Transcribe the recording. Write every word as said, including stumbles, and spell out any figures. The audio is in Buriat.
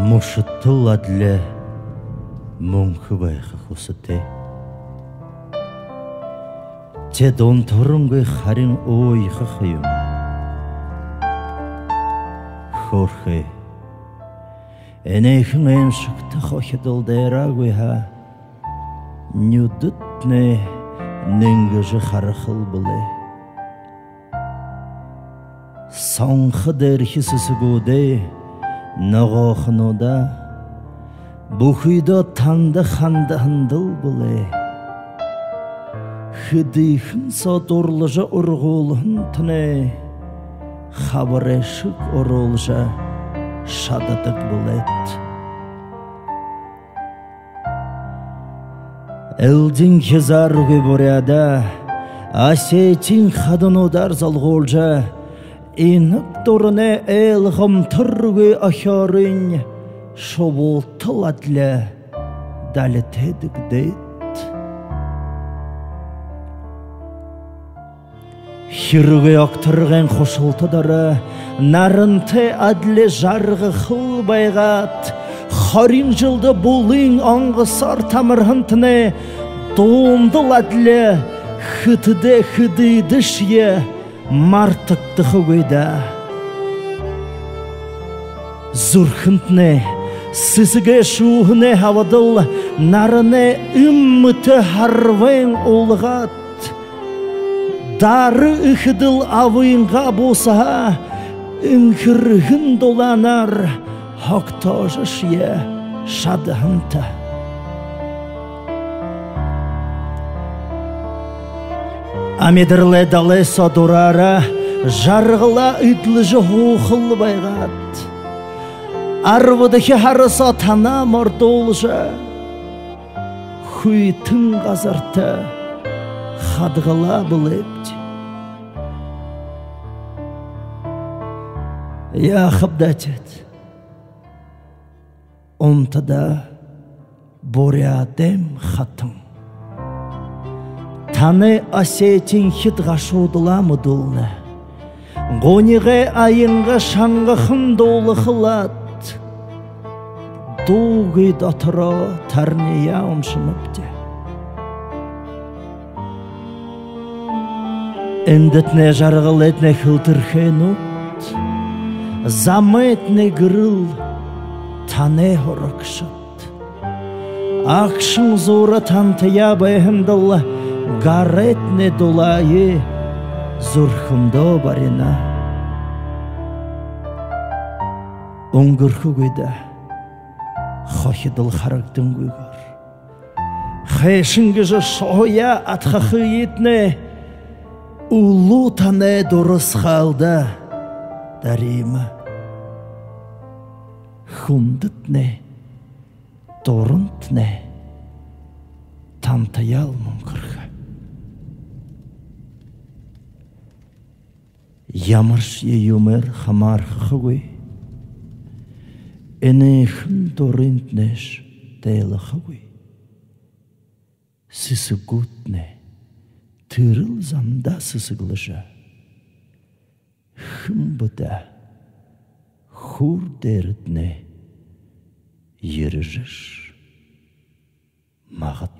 Мүшэдтэл адли мүнхэ байха хүсэтэй. Тэдэ унтарангүй харин уйхаха юм. Хөөрхы. Энээхэн аймшагта хохидол дайраагүй һаа, нюдэдтнай нэнгэжэ харахал бэлэй. Сонхо дээрэхи сэсэгүүдэй ногоохонуудаа бүхыдөө танда хандаһандал бэлэй. Хэдыхэн соо дурлажа ургуулһантнай хабарайшаг оруулжа шададаг бэлэйт. Элдин хизааргүй Буряадаа Осетиин хадануудаар залгуулжа, инаг дуранай айлгамтаргүй охёорынь шубуултал адли далитайдаг дээт. Хэрэггүй огторгойн хушалта доро нарантай адли жаргахал байгаад, хорин жэлдэ булын онгосоор тамарһантнай дуундал адли хэтэдээ хэдыдэшье мартагдахагүй даа. Зүрхэнтнай, сэсэгэй шүүһэнэй хабадал наранай эм мэтэ харбайн уулгаад, дары эхэдэл абынгаа буусаһаа энхэрһэн дулаанаар хогтоожошье шадаһанта. Амидаралай далай соо дураараа жаргалаа эдлэжэ һуухал байгаад, арбадахи һара соо танаа мордуулжа, хүйтэн газарта хадагалаа бэлэйбди. Яахаб даа теэд? Унтадаа, Буряадайм хатан. Танай Осетиин хид гашуудалаа мэдүүлнэ. Гунигай аянга шангахан дуулахал аад, дуугүй дотороо тарнияа уншанабди. Эндэтнай жаргалайтнай хэлтэрхэйнүүд, замайтнай гэрэл танай һурагшад. Агшан зуура тантаяа байһандал гарайтнай дулаае зүрхэндөө барина. Үнгэрхэгүй даа хохидол харагдангүйгөөр. Хайшан гэжэ шуһаяа адхахыетнай үлүү танай дурасхаалда дарима. Хүндэтнай, дурантнай тантаяал мүнхэрхэ. Ямаршье юумээр хамаархагүй, энээхэн дурынтнайш дайлахагүй. Сэсэгүүдтнай тэрэл зандаа сэсэглэжэ, хэн бэ даа, хүүр дээрэтнай ерэжэш магад.